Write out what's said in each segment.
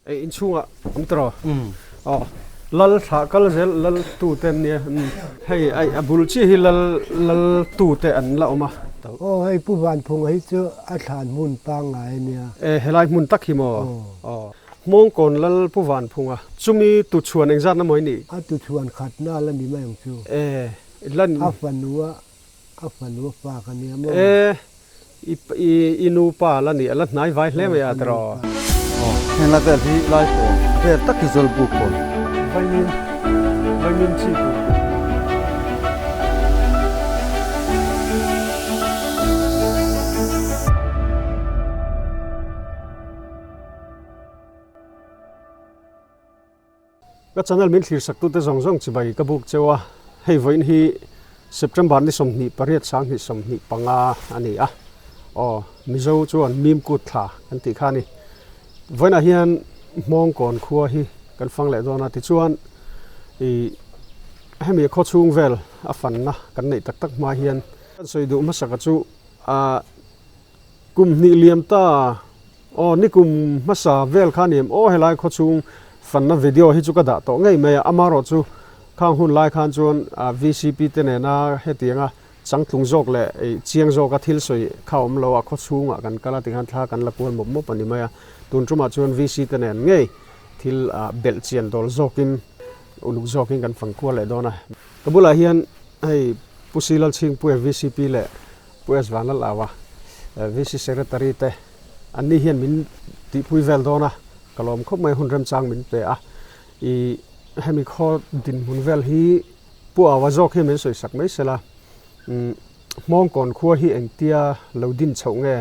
Ei inchhungah awm tawh aw lal thlah kal zel lal tu te an nia hei a bul chiah hi lal lal tu te an la awm a. Aw hei Pu Vanphunga hi chu a thlan hmun pangngai a nia. E helai hmun tak hi maw? Aw. Hmawngkawn lal Pu Vanphunga chumi tuchhuan engzatna maw i nih? A tuchhuan khatna la ni mai ang chu. E lan. A fanua A fanu a pa ka nia maw? E, i i i nu pa la nih a la hnai vai hle mai a tiraw? Aw, heng la vel hi lai pawn vel tak hi zawl buk pawn. Vaimin, vaimin chi tur. Ka channel min thlir sak tute zawng zawng chibai ka buk cheu a, hei vawiin hi September ni 28 2025 a ni a, aw Mizo chuan mim kut thla kan tih kha a ni. Vawiinah hian Hmawngkawn khua hi kan fang leh dawn a, tichuan ih hemi khaw chhung vel a fanna kan neih tak tak hma hian kan sawi duh hmasaka chu ah Kum hnih liam ta aw ni kum hmasa vel kha ni em aw helai khawchhung fanna video hi chu ka dah tawh ngei mai a amarawh chu khang hun lai khan chuan VCP te nena hetianga changtlung zawk leh chiang zawka thil sawi kha awm lo a khawchhungah kan kal a tikhan thla kan la kual mawp mawp a ni mai a tun tumah chuan VC te nen ngei thil belh chian dawl zawkin uluk zawkin kan fang kual leh dawn a ka bulah hian hei Pu Silalchhingpuia VCP leh Pu S Vanlalaua, VC Secretary te an ni hian min tihpui vel dawn a, ka lawm khawp mai hun remchang min pe a. I hemi khaw dinhmun vel hi Pu Aua zawk hi min sawisak mai sela, Hmawngkawn khua hi engtia lo din chhoh nge,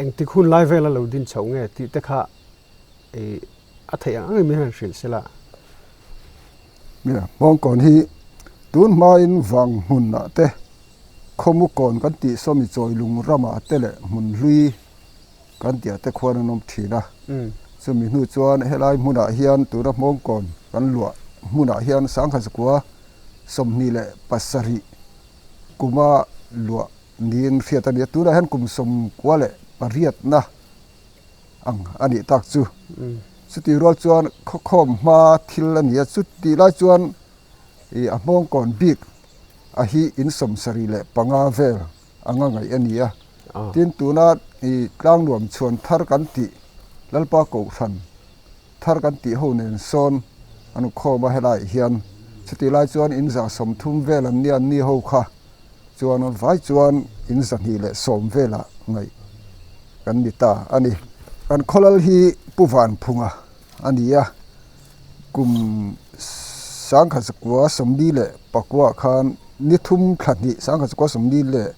engtik hun lai vela lo din chhoh nge tih te kha i a theih ang angin min han hrilh sela. Nia, Hmawngkawn hi tun hmain vang hmunah te Khawmu kawn kan tih sawmi chawi lung ramah te leh hmun hlui kan tih ah te khuan an awm thin a. Chumi hnu chuan helai hmunah hian tuna Hmawngkawn kan luah hmunah hian sangha zakua 27 kuma luah niin hriat a ni a. Tunah hian kum 98 na ang a nih tak chu. Chutih rual chuan khawkhawm hma thil a ni a, chutih lai chuan ih a Hmawngkawn bik a hi in 75 vel anga ngaih a ni a. Tin, tuna ih tlangnuam chhuan thar kan tih Lalpa Kohhran thar kan tih ho nen sawn an khawm a helaiah hian chutih lai chuan in 130 vel an nia an ni ho kha chuan vai chuan in 210 velah ngaih kan ni ta a ni. Kan khawlal hi Pu Vanphunga a ni a, kum 1949 khan ni thum thla hnih 1949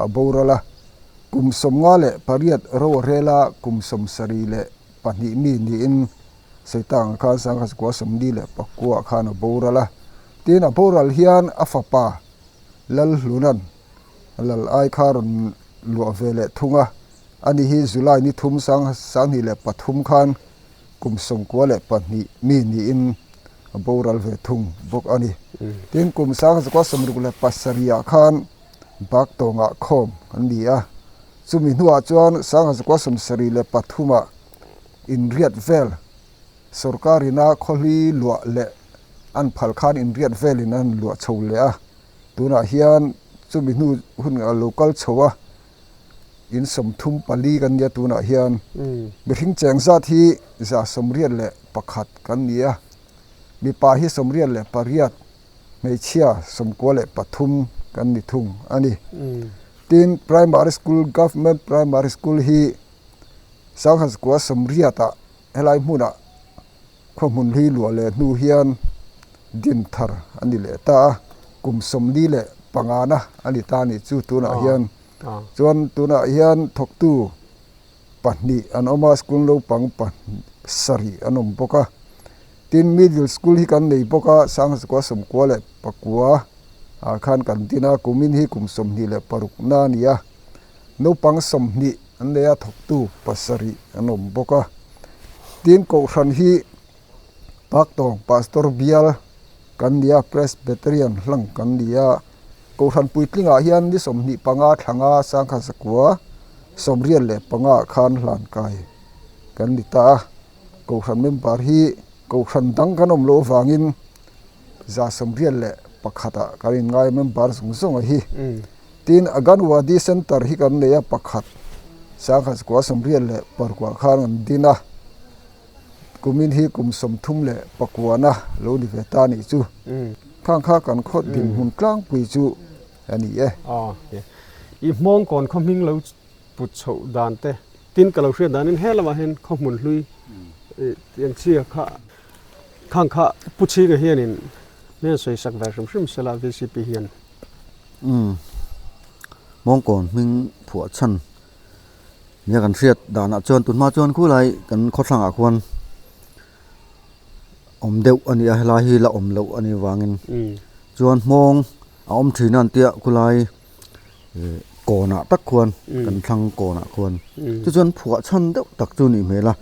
a boral a, kum 58 ro a rel a, kum 72 mi niin Saitanga khan 1949 khan a boral a. Tin, a boral hian a fapa Lalhluna'n lal ai kha rawn luah ve leh thung a, ani hi July ni thum 2003 khan kum 92 mi niin a boral ve thung bawk a ni. Tin, kum 1967 khan Baktawngah khawm an ni a, chumi hnuah chuan 1973 ah inriat vel sorkarina khawhlui luah leh an phal khan inriat velin an luah chho leh a, tunah hian chumi hnu hun a lo kal chho a, in 34 kan nia tunah hian mihring cheng zat hi 181 kan ni a, mipa hi 98 hmeichhia 93 kan ni thung a ni. Tin, Primary School, Government Primary School hi 1980 ah helai hmunah khaw hmun hlui luah leh hnu hian din thar a ni leh ta a, kum 45 na a ni ta a nih chu tunah hian. Chuan tunah hian thawktu pahnih an awm a, school naupang pasarih an awm bawk a. Tin, middle school hi kan nei bawk a, 1999 ah khan kan din a, kumin hi kum 26 na a ni a. Naupang 20 an nei a, thawktu pasarih an awm bawk a. Tin, kohhran hi Paktawng Pastor bial kan ni a, Presbyterian hlang kan ni a. Kohhran puitlingah hian ni 25 thlanga 1995 ah khan hlan kai kan ni ta a. Kohhran member hi Kohhran dang kan awm loh avangin 181 ah kan inngai a member zawng zawng a hi. Tin, Aganwadi Centre hi kan nei a pakhat 1986 ah khan an din a, kumin hi kum 39 na lo ni ve ta a nih chu. Khang kha kan khaw dinhmun tlangpui chu a ni e. I hmawngkawn khaw hming lo put chhoh dan te tin ka lo hriat danin he lamah hian khaw hmun hlui tiang chhia kha khang kha Pu Chhinga hianin hmel sawi sak ve hrim hrim sela VCP hian. Umm Mawngkawn hming phuah chhan nia kan hriat danah chuan tunhma chuan khulai kan khawthlangah khuan awm deuh a ni a helai hi la awm loh a nih vangin chuan hmawng a awm thin a an tia khulai. Kawnah tak khuan kan thlang kawnah khuan chu chuan phuah chhan deuh tak chu nih hmel a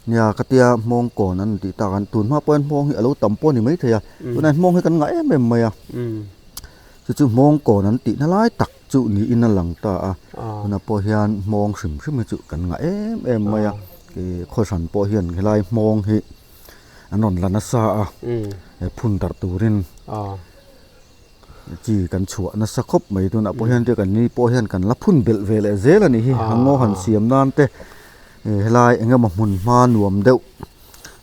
nia ka tia hmawng kawn an tih tak an tun hma pawh hian hmawng hi a lo tam pawh a ni maithei a tunah hian hmawng hi kan ngah em em mai a chu chu hmawng kawn an tih na lai tak chu niin a lang ta a tunah pawh hian hmawng hrim hrim hi chu kan ngah em em mai a ih khawhran pawh hian helai hmawng hi an rawn la nasa a phun darh turin. Chi kan chhuah nasa khawp mai tunah pawh hian kan ni pawh hian kan la phun belh ve leh zel a nih hi a ngaw han siam nan te helai eng emaw hmun hma nuam deuh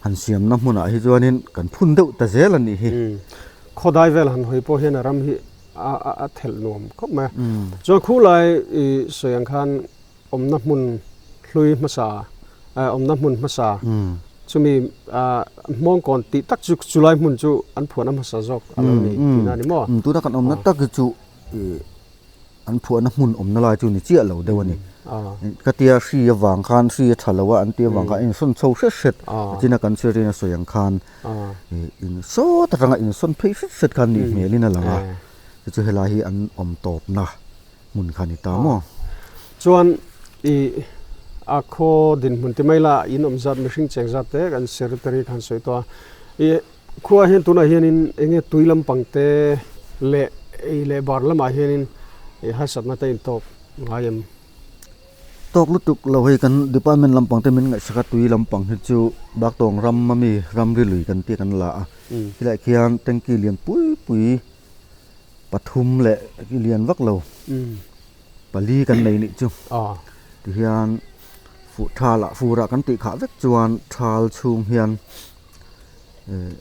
han siamna hmunah hi chuanin kan phun deuh ta zel a nih hi. Khawdai vel han hawi pawh hian a ram hi a thelh nuam khawp mai a chuan khulai i sawi ang khan awmna hmun hlui hmasa awmna hmun hmasa chumi hmawngkawn tih tak chu chulai hmun chu an phuahna hmasa zawk a lo ni tihna a ni maw? Tuna kan awmna tak hi chu an phuahna hmun awmna lai chu ni chiah lo deuh a ni. Ka tia hri avang khan hri a tha lo a an tih avang khan a insawn chho hret hret china kan chhiar rin a sawi ang khan insawt atanga insawn phei hret hret khan nih hmelin a lang a chu chu helai hi an awm tawpna. hmun kha a ni ta maw? Chuan i a khaw dinhmun ti mai la in awm zat mihring cheng zat te kan secretary khan sawi tawh a. I khua hian tunah hianin eng nge tui lampang te leh ei leh bar lamah hianin i harsatna te intawk ngai em? Tawk lutuk lo hei kan department lampang te min ngaihsak a tui lampang hi chu Baktawng ram ami ramri lui kan tih kan la a. Khilaiah khian tanky lian pui pui pathum leh lian vak lo pali kan nei nih chu tihian fuh thal ah fur ah kan tih khah vek chuan thal chhung hian eh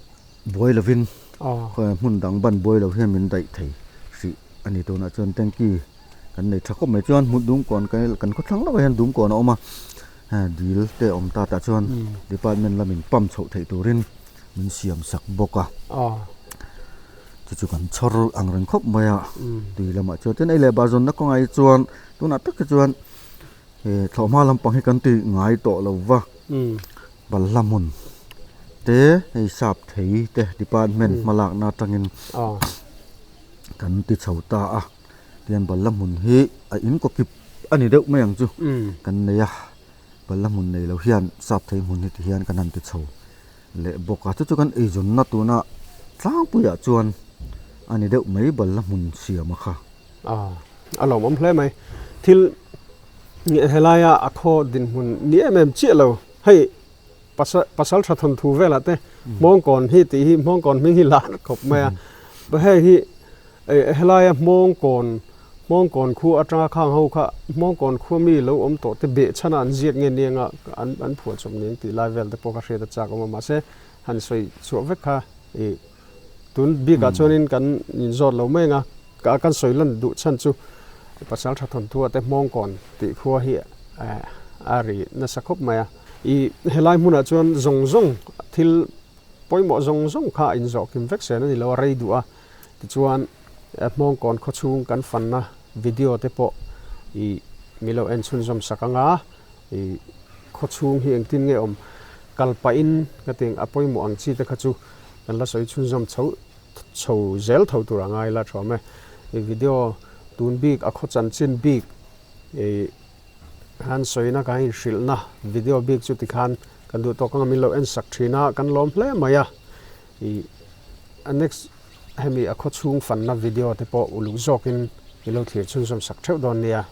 buai lovin hmun dang ban buai lo hian min daih thei hrih a ni tunah chuan tanky kan nei tha khawp mai chuan hmun dungkawn kan khawthlang lawkah hian dungkawn a awm a dil te a awm ta tah chuan department lamin pump chhoh theih turin min siam sak bawk a. Chu chu kan chhawr ang reng khawp mai a tui lamah chuan tin ei leh bar zawnna kawngah hi chuan tunah tak hi chuan eh thlawhhma lampang hi kan ti ngai tawh lo va balhla hmun te hei sap thei te department hmalakna atangin kan ti chho ta a tihian balhla hmun hi a in kaw kip a ni deuh mai ang chu kan nei a balhla hmun nei lo hian sap thei hmun hi ti hian kan han ti chho. leh bawk a chu chu kan eizawnna tuna tlangpuiah chuan a ni deuh mai bal la hmun siam a kha. A lawmawm hle mai. Thil helaia a khaw dinhmun ni em em chiah lo. Hei pasal tha thawnthu velah te Hmawngkawn hi tih hi Hmawngkawn hming hi lar khawp mai a. Hei hi helaia Hmawngkawn Hmawngkawn khua atanga khang ho kha Hmawngkawn khua mi lo awm tawh te behchhana an ziak nge ni anga an an phuah chawp ning tih lai vel te pawh ka hriat a chak awm a mahse han sawi chhuah vek kha ih tun bikah chuanin kan inzawt lo mai anga ka kan sawi lan duh chhan chu pasal tha thawnthu ah te Hmawngkawn tih khua hi a ri nasa khawp mai a ih helai hmunah chuan zawng zawng thil pawimawh zawng zawng kha a inzawh kim vek zel a ni lo a rei duh a tichuan Hmawngkawn khawchhung kan fanna video te pawh ih mi lo en chhunzawm sak anga ih khawchhung hi engtin nge awm kal pahin ka ti a pawimawh ang chi te kha chu kan la sawi chhunzawm chho chho zel tho tur a ngai la thawm e. Ih video tun bik a khaw chanchin bik ih han sawina kan inhrilhna video bik chu tikhan kan duh tawk anga min lo en sak thin a kan lawm hle mai a ih a next Hemi a khawchhung fanna video te pawh uluk zawkin i lo thlir chhunzawm sak theuh dawn nia.